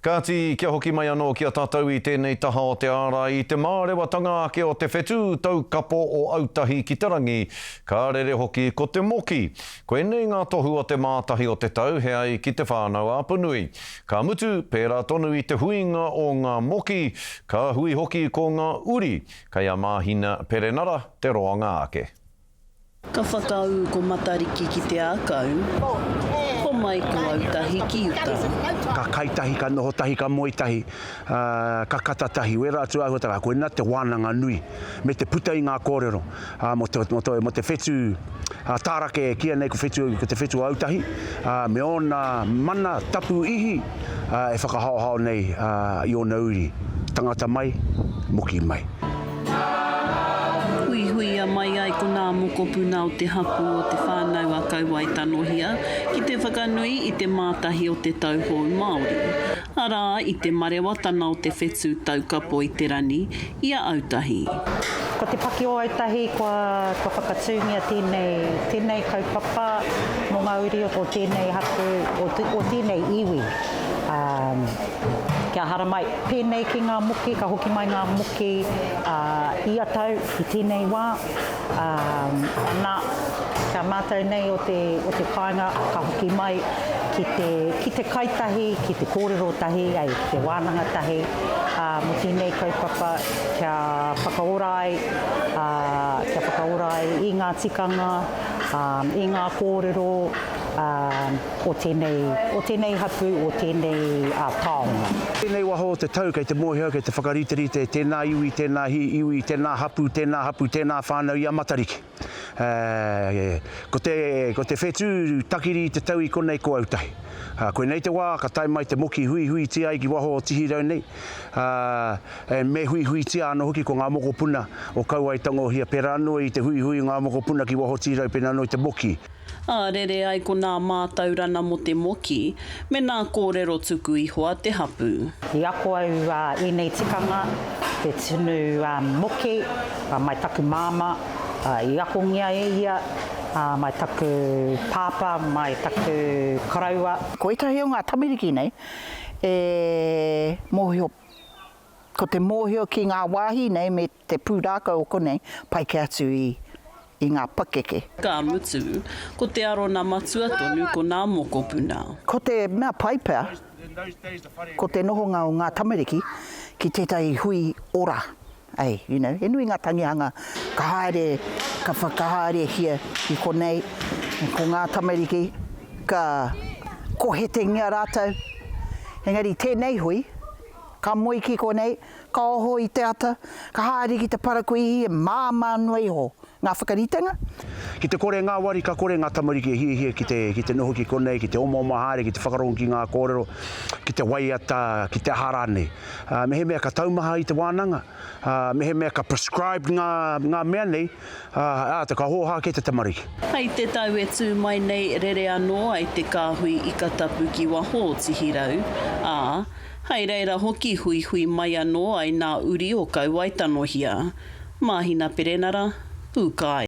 Kāti, kia hoki mai anō ki a tātou i tēnei taha o te ārai, i te mārewatanga ake o te whetū taukapo o Autahi ki te rangi, ka rere hoki ko te moki. Koinei ngā tohu o te mātahi o te tau he ai ki Te Whānau-a-Apanui. Ka mutu, pērā tonu i te huinga o ngā moki, ka hui hoki ko ngā uri, kei a Māhina Perenara te roanga ake. Ka whakaū ko Matariki ki te ākau, homai ko Autahi ki uta. Ka kai tahi, ka noho tahi, ka moe tahi, ka kata tahi, wērā atu āhuatanga, koinā te wānanga nui, me te puta i ngā kōrero mō te, mō te, mō te whetū tārake e kīia nei ko whetū, ko te whetū o Autahi, me ōna mana tapu ihi e whakahaohao nei i ōna uri, tangata mai, moki mai. Huihuia mai ai ko nā mokopuna o te hapū o Te Whānau a Kauaetanohia ki te whakanui i te mātahi o te tau hou Māori, arā, i te marewatana o te whetū taukapo i te rani, i a Autahi. Ko Te Paki o Autahi kua whakatūngia tēnei, tēnei kaupapa mō ngā uri o tēnei hapū, o tēnei iwi. Kia haramai. Pēnei ki ngā moki, ka hoki mai ngā moki ia tau i tēnei wā. Nā, kia mātau nei o te, o te kāinga ka hoki mai ki te, ki te kai tahi, ki te kōrero tahi, ai, ki te wānanga tahi mō tēnei kaupapa kia whakaora ai, kia whakaora ai i ngā tikanga, i ngā kōrero, o tēnei, o tēnei hapū, o tēnei taonga. Tēnei waho o te tau kei te mōhio au kei te whakariterite tēnā iwi, tēnā iwi, tēnā hapū, tēnā hapū, tēnā whānau i a Matariki. Ko te, ko te whetū takiri i te tau i konei ko Autahi. Koinei te wā ka tae mai te moki huihuitia ai ki waho o Tihirau nei, me huihuitia anō hoki ko ngā mokopuna o Kauaetangohia, pērā anō i te huihui o ngā mokopuna ki waho o Tihirau, pēnā anō i te moki. Ā, rere ai ko nā mātaurana mō te moki, me nā kōrero tuku iho a te hapū. I ako au ēnei tikanga, te tunu moki, mai taku māmā, i akongia e ia, mai taku pāpā, mai taku koroua. Ko ētahi o ngā tamariki nei e mōhio, ko te mōhio ki ngā wāhi nei me te pūrākau o konei, pai kē atu i, i ngā pakeke. Ka mutu, ko te arona matua tonu ko nā mokopuna. Ko te mea pai pea, ko te nohonga o ngā tamariki ki tētahi hui ora, ei, you know, he nui ngā tangihanga ka haere, ka whakahaerehia i konei, ko ngā tamariki ka kohetengia rātou, engari tēnei hui, ka moe ki konei, Ka oho i te ata, ka haere ki te parakuihi e māmā noa iho ngā whakaritenga. Ki te kore ngāwari, ka kore ngā tamariki e hiahia ki te, ki te noho ki konei, ki te omaoma haere, ki te whakarongo ki ngā kōrero, ki te waiata, ki te aha rānei. Ā, mehemea ka taumaha i te wānanga, ā, mehemea ka prescribed ngā, ngā mea nei, ā, ā, ka hōhā kē te tamariki. Hei te tau e tū mai nei rere anō ai te kāhui ika tapu ki waho o Tihirau, ā, Hai reira hoki huihui mai anō ai nā uri o Kauaetanohia. Māhina Perenara, Pūkai.